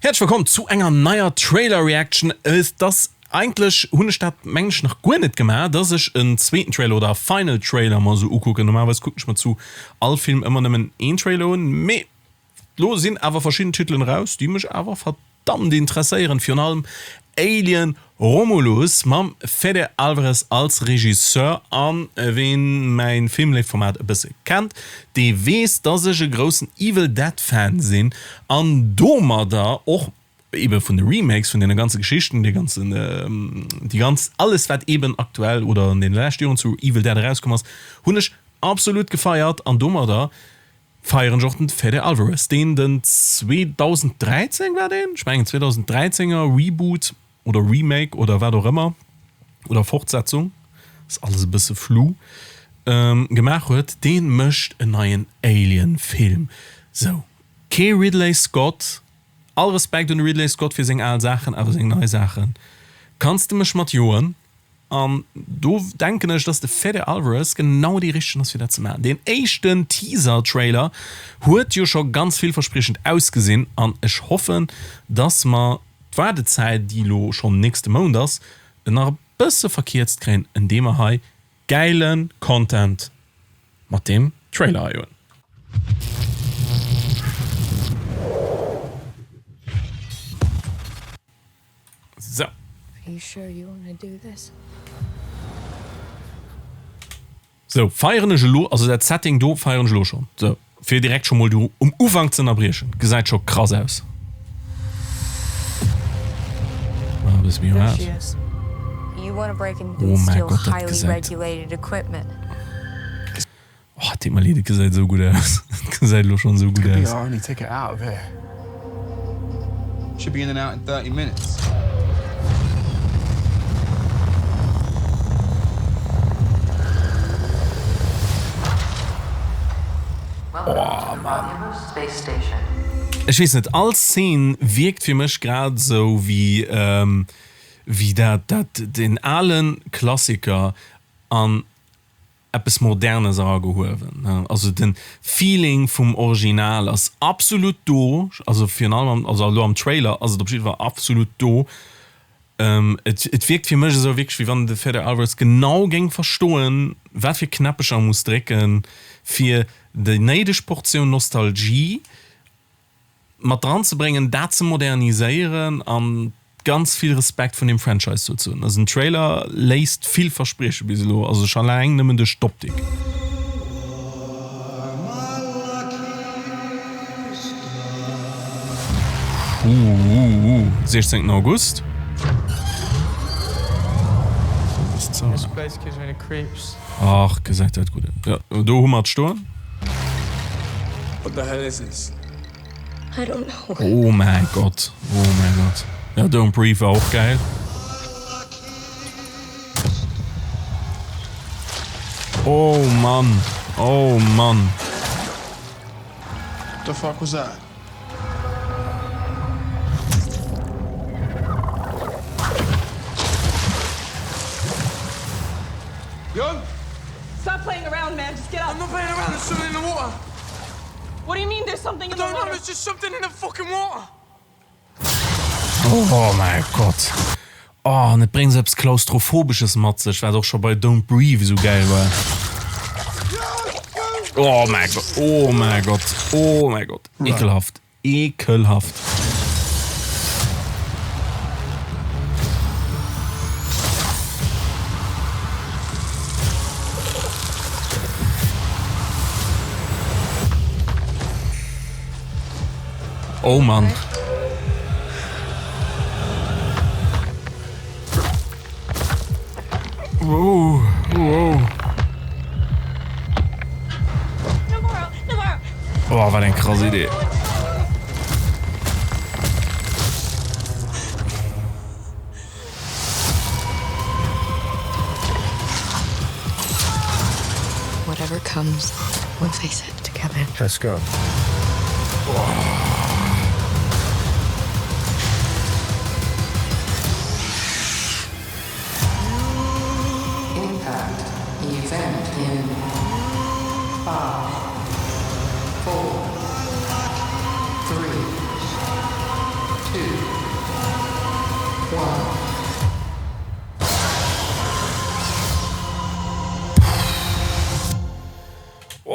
Häerzlech wëllkomm zu enger neier Trailer Reaction. Et ass eigentlech, hunn ech dat mengen ech nach guer net gemaach, dass ech en zweeten Trailer oder Final Trailer mer esou ukucken. Normalerweis kucken ech mer zu all Film ëmmer nëmmen een Trailer un, mee lo sinn awer verschidden Titelen eraus, déi mech awer verdammt interesséieren. Virun allem Alien Romulus mam Fede Alvarez als Regisseur. An ween mäin Filmléif-Format e bësse kennt, dee weess, dass ech e groussen Evil Dead Fan sinn an domadder och ebe vun de Remakes vun deene ganze Geschichten, dee ganzen, déi ganz, alles wat eben aktuell oder an deene leschte Joren zu Evil Dead erauskomm ass, hunn ech absolut gefeiert an domadder feieren ech och den Fede Alvarez, deen den 2013 war deen, ech mengen 2013 er Reboot oder Remake oder wat och ëmmer oder Fortsetzung, ass alles e bësse flou, gemaach huet, dee mécht en neien Alien Film. Sou, kee Ridley Scott, all Respekt un de Ridley Scott fir seng al Saachen, awer seng nei Saachen kanns de mech mat joen. An do denken ech, dass de Fede Alvarez genau dee richtegen ass fir dat ze maachen. Deen éischten Teaser-Trailer huet jo scho ganz villverspriechend ausgesinn an ech hoffen, dass mer d'Waardezäit, déi elo schonn nächste Mount ass, nach e bësse verkierzt kréien, indeem mer hei gäile Content mat deem Trailer hei hunn. Sou. Sou, feieren ech elo, also dat Setting do feieren ech elo schon. Sou, fir direkt scho mol do um Ufank ze ënnerbriechen, gesäit scho krass aus. Ah, bësse méi haart. Oh mäi Gott, dat gesäit. Oh, et deet mer leed, et gesäit esou gutt aus. Et gesäit elo schonn esou gutt aus. Oh Mann. Ech weess net, all Szene wierkt fir mech grad esou wéi, wéi dat, dat, deen ale Klassiker an eppes Modernes eragehuewen. Also den Feeling vum Original ass absolut do, also virun allem am, also elo am Trailer ass et op jidde Fall absolut do. Et et wierkt fir mech esou wierklech wéi wann de Fede Alvarez genau géing verstoen, wat fir Knäppecher e muss drécken, fir déi néideg Portioun Nostalgie mat dran ze bréngen, dat ze moderniséieren an ganz vill Respekt vun deem Franchise do ze hunn. Also den Trailer léisst vill versprieche bis elo, also scho alleng nëmmen duerch d'Optik. Huuuuh, 16 August. Ach, gesäit dat gutt aus. Jo, do hu mer et stoen. What the hell is this? I don't know. Oh mäi Gott, oh mäi Gott. Ja, Don't Breathe war och gäil. Oh Mann, oh Mann. What the fuck was that? Yo! Stop playing around, man. Just get up. I'm not playing around. There's something in the water. What do you mean there's something in I the don't know. water? There's just something in the fucking water. Oh mäi Gott. Oh, an et bréngt esou eppes Klaustrophobesches mat sech, wat och scho bei Don't Breathe esou gäil war. Oh mäi Gott, oh mäi Gott, oh mäi Gott. Ekelhaft, ekelhaft. Oh Mann. Wow, wow. Oh, wat eng krass Idee. Whatever comes, we'll face it together. Let's go. Impact event in 5, 4, 3, 2.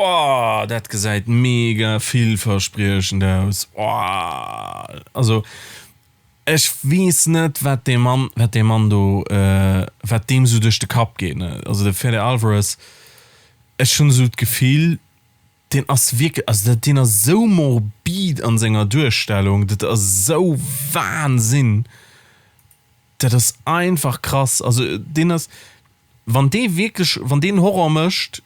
Oh, dat gesäit mega villverspriechend aus. Oh, also ech weess net, wat dee Mann, wat dee Mann do, wat deem esou duerch de Kapp geet, ne. Also de Fede Alvarez, ech hunn esou d'Gefill, deen ass wierklech, also dat, deen ass esou morbid an senger Duerstellung, dat ass esou Wahnsinn, dat ass einfach krass. Also deen ass, wann dee wierklech, wann deen Horror mécht,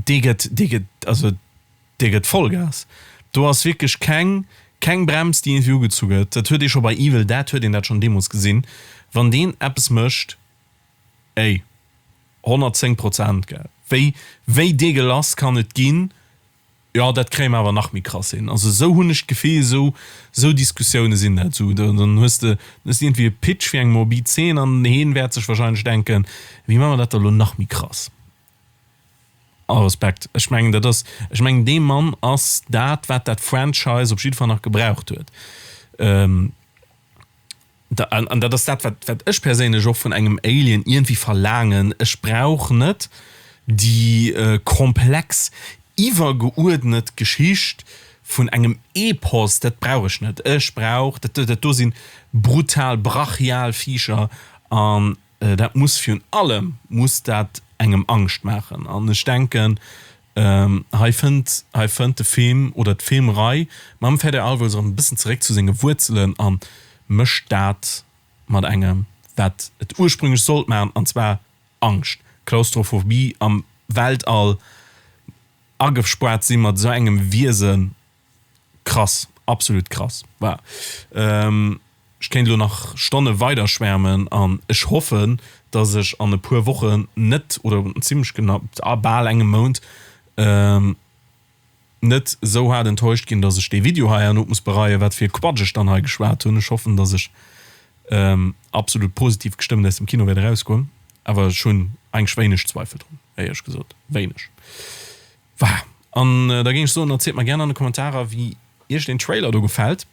dee gëtt, dee gëtt, also dee gëtt Vollgas. Do ass wierklech keng, keng Brems, déi iergendwéi ugezu gëtt. Dat huet ee scho bei Evil Dead huet een dat schonn deemools gesinn. Wann deen eppes mécht, ey, 110 Prozent, gell. Wéi, wéi deegelass kann et ginn? Jo, dat kréie mer awer nach méi krass hin. Also esou hunn ech d'Gefill, esou, esou Diskussioune sinn dat. Esou, dann hues de, dann hues de iergendwéi e Pitch fir eng morbid Zeen an heen wäert sech wahrscheinlech denken, wéi maache mer dat da elo nach méi krass? All Respekt. Ech mengen, dat ass, ech mengen, dee Mann ass dat, wat dat Franchise op jidde Fall nach gebraucht huet. An dat ass dat, wat, wat ech perséinlech och vun engem Alien iergendwéi verlaangen. Ech brauch net déi komplex, iwwergeuerdnet Geschicht vun engem Epos, dat brauch ech net. Ech brauch, dat, dat do si brutal, brachial Viecher an dat muss virun allem muss dat engem Angscht maachen. An ech denken, Hei fënnt hei fënnt de Film oder d'Filmrei mam Fede Alvarez erëm e bëssen zeréck zu senge Wuerzelen a mécht dat mat engem, wat et ursprünglech sollt maachen, an zwar Angscht, Klaustrophobie am Weltall, agespaart si mat esou engem Wiesen. Krass, absolut krass. Voilà. Ech kéint elo nach Stonne weider schwärmen an ech hoffen, dass ech an e puer Wochen net, oder zimmlech genau a bal engem Mount, net esou haart enttäuscht ginn, dass ech dee Video hei herno muss bereien, wat fir e Quatsch ech dann hei geschwat hunn. Ech hoffen, dass ech absolut positiv gestëmmt aus dem Kino wäert erausgoen, awer ech hunn eigentlech wéineg Zweifel drun, éierlech gesot, wéineg. Voilà, an da géing ech soen, erzielt mer gären an de Kommentarer wéi iech deen Trailer do gefält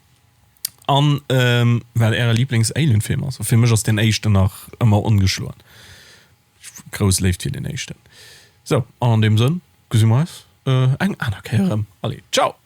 an wat äre Lieblings-Alien-Film ass. Fir mech ass deen éischten nach ëmmer ongeschloen. Grouss Léift fir deen éischten. Sou, an an deem Sënn gesi mer eis eng aner Kéier erëm. Allez, ciao!